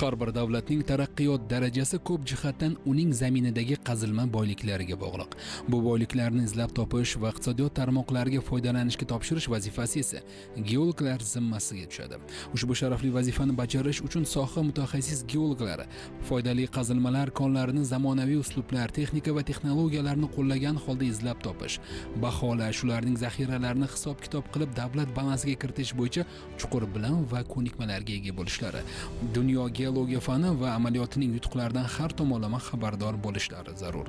Har bir davlatning taraqqiyot darajasi ko'p jihatdan uning zaminidagi qazilma boyliklariga bog'liq. Bu boyliklarni izlab topish va iqtisodiyot tarmoqlariga foydalanishga topshirish vazifasi esa geologlar zimmasiga tushadi. Ushbu sharafli vazifani bajarish uchun soha mutaxassis geologlari foydali qazilmalar konlarini zamonaviy uslublar, texnika va texnologiyalarni qo'llagan holda izlab topish, baholash, ularning zaxiralarini hisob-kitob qilib davlat balansiga kiritish bo'yicha chuqur bilim va ko'nikmalarga ega bo'lishlari, dunyo geologiya fani va amaliyotining yutuqlaridan har tomonlama xabardor bo'lishlari zarur.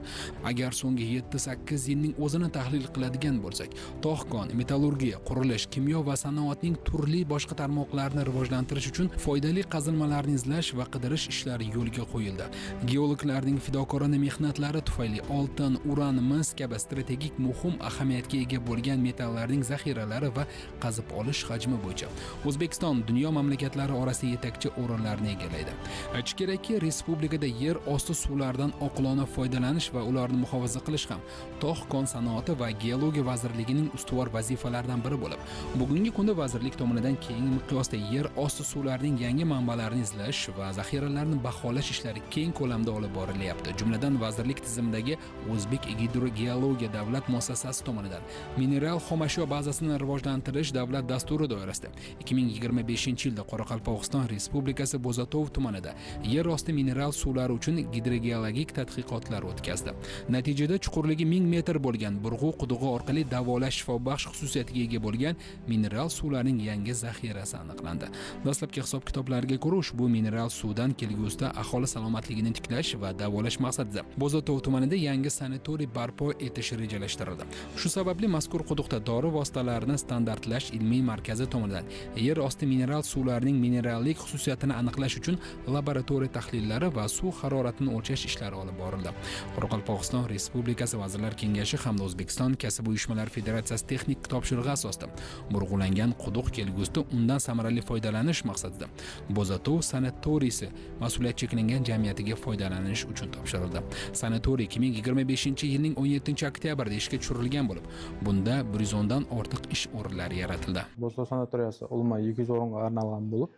Agar so'nggi 7-8 yilning o'zini tahlil qiladigan bo'lsak, tog'-kon, metallurgiya, qurilish, kimyo va sanoatning turli boshqa tarmoqlarini rivojlantirish uchun foydali qazilmalarni izlash va qidirish ishlari yo'lga qo'yildi. Geologlarning fidokorona mehnatlari tufayli oltin, uran, mis kabi strategik muhim ahamiyatga ega bo'lgan metallarning zaxiralari va qazib olish hajmi bo'yicha O'zbekiston dunyo mamlakatlari orasida yetakchi o'rinlarni egallaydi. Aytish kerakki, respublikada yer osti suvlaridan oqilona foydalanish va ularni muhofaza qilish ham tog'-kon sanoati va geologiya vazirligining ustuvor vazifalaridan biri bo'lib, bugungi kunda vazirlik tomonidan keng miqyosda yer osti suvlarining yangi manbalarini izlash va zaxiralarni baholash ishlari keng ko'lamda olib borilyapti. Jumladan, vazirlik tizimidagi O'zbek gidrogeologiya davlat muassasasi tomonidan mineral xomashyo bazasini rivojlantirish davlat dasturi doirasida 2025-yilda Qoraqalpog'iston Respublikasi Bo'zatov tumanida yer osti mineral suvlari uchun gidrogeologik tadqiqotlar o'tkazdi. Natijada chuqurligi 1000 metr bo'lgan burg'u qudug'i orqali davolash shifobaxsh xususiyatiga ega bo'lgan mineral suvlarning yangi zaxirasi aniqlandi. Dastlabki hisob-kitoblarga ko'ra, ushbu mineral suvdan kelgusida aholi salomatligini tiklash va davolash maqsadida Bo'zatov tumanida yangi sanatoriy barpo etish rejalashtirildi. Shu sababli mazkur quduqda dori vositalarini standartlash ilmiy markazi tomonidan yer osti mineral suvlarining minerallik xususiyatini aniqlash uchun laboratoriya tahlillari va suv haroratini o'lchash ishlari olib borildi. Qoraqalpog'iston Respublikasi Vazirlar Kengashi hamda O'zbekiston Kasb uyushmalari Federatsiyasi texnik topshirig'i asosida burg'ulangan quduq kelgusida undan samarali foydalanish maqsadida Bo'zatov sanatoriysi mas'uliyat cheklangan jamiyatiga foydalanish uchun topshirildi. Sanatoriy 2025-yilning 17-oktyabrida ishga tushirilgan bo'lib, bunda 110 dan ortiq ish o'rinlari yaratildi. Bo'zatov sanatoriyasi umuman 200 o'ringa arnalgan bo'lib,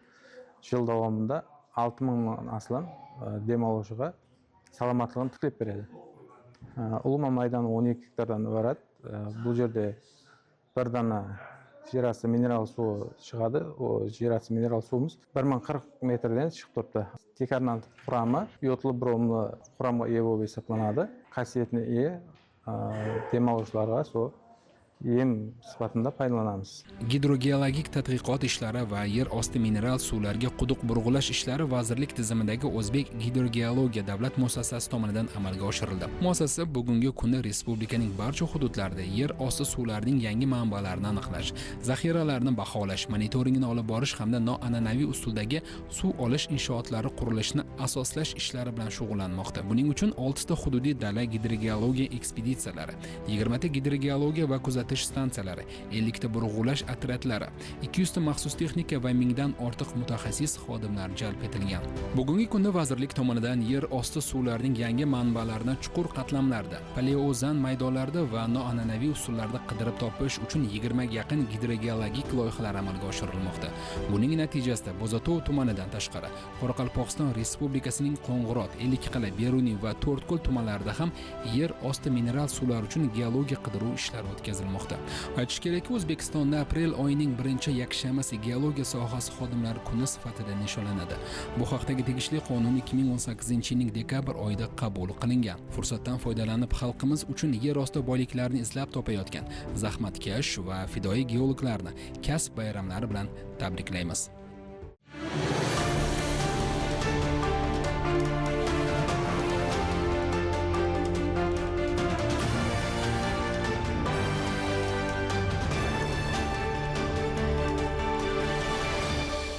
yil davomida 6000dan aslam dem oluvchiga salomatligini tiklab beradi. Umuman maydoni 12 gektardan iborat. Bu yerda bir dana yerasti mineral suvi chiqadi. O yerasti mineral suvimiz 1040 metrdan chiqib turibdi. Tiykarnan qurami yodli bromli quramga ega bo'lib hisoblanadi. Xosiyatga ega dem oluvchilarga suv yem sifatida foydalanamiz. Gidrogeologik tadqiqot ishlari va yer osti mineral suvlarga quduq burg'ulash ishlari vazirlik tizimidagi O'zbek gidrogeologiya davlat muassasasi tomonidan amalga oshirildi. Muassasa bugungi kunda respublikaning barcha hududlarida yer osti suvlarining yangi manbalarini aniqlash, zaxiralarni baholash, monitoringini olib borish hamda noan'anaviy usuldagi suv olish inshootlari qurilishini asoslash ishlari bilan shug'ullanmoqda. Buning uchun 6 ta hududiy dala gidrogeologiya ekspeditsiyalari, 20 ta gidrogeologiya va kuzatish stansiyalari, 50 ta burg'ulash otryadlari, 200 ta maxsus texnika va 1000 dan ortiq mutaxassis xodimlar jalb etilgan. Bugungi kunda vazirlik tomonidan yer osti suvlarining yangi manbalarini chuqur qatlamlarda, paleozan maydonlarida va noan'anaviy usullarda qidirib topish uchun 20 ga yaqin gidrogeologik loyihalar amalga oshirilmoqda. Buning natijasida Bo'zatov tumanidan tashqari Qoraqalpog'iston Respublikasining Qo'ng'irot, Ellikqal'a, Beruniy va To'rtko'l tumanlarida ham yer osti mineral suvlar uchun geologiya qidiruv ishlari o'tkazilmoqda. Aytish kerakki, O'zbekistonda aprel oyining 1-yakshanbasi geologiya sohasi xodimlari kuni sifatida nishonlanadi. Bu haqdagi tegishli qonun 2018-yilning dekabr oyida qabul qilingan. Fursatdan foydalanib xalqimiz uchun yer osti boyliklarini izlab topayotgan zahmatkash va fidoyi geologlarni kasb bayramlari bilan tabriklaymiz.